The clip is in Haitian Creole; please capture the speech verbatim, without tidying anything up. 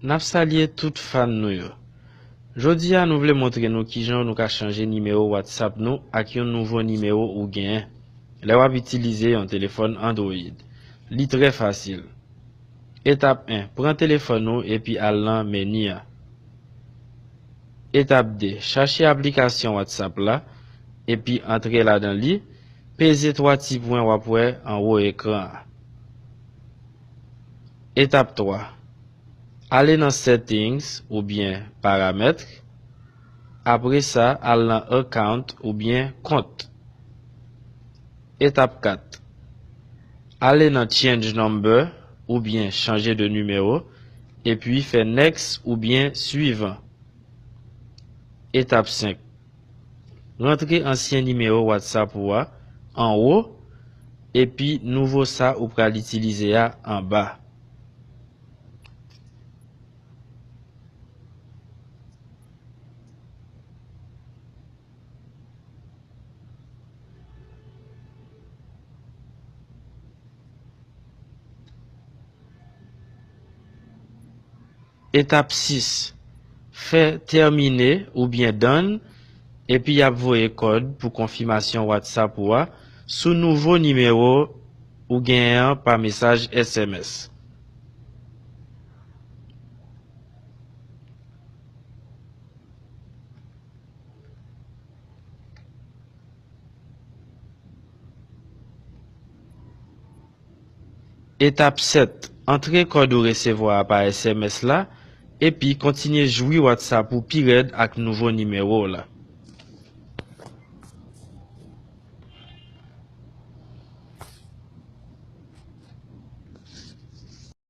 N ap salye tout fan nou yo. Jodi a, nou vle montre nou kijan nou ka chanje nimewo WhatsApp nou ak yon nouvo nimewo ou genyen lè w ap itilize yon telefòn Android. Li trè fasil. Etap en, pran telefòn ou epi al nan meni a. Etap de, chache aplikasyon WhatsApp la, epi antre ladan li, peze twa ti pwen w ap wè anwo ekran an. Etap twa, ale nan Settings oubyen Paramèt, apre sa, al nan Account oubyen Kont. Etap kat, ale nan Change Number oubyen Chanje de nimewo, epi fè Next oubyen Swivan. Etap senk, rantre ansyen nimewo WhatsApp ou a anwo, epi nouvo sa ou pral itilize a anba. Etap sis, fè Termine oubyen Done, epi y ap voye kòd pou konfimasyon WhatsApp ou a sou nouvo nimewo ou genyen an pa mesaj S M S. Etap sèt, antre kòd ou resevwa a pa S M S la, epi kontinye jwi WhatsApp ou pi rèd ak nouvo nimewo w la.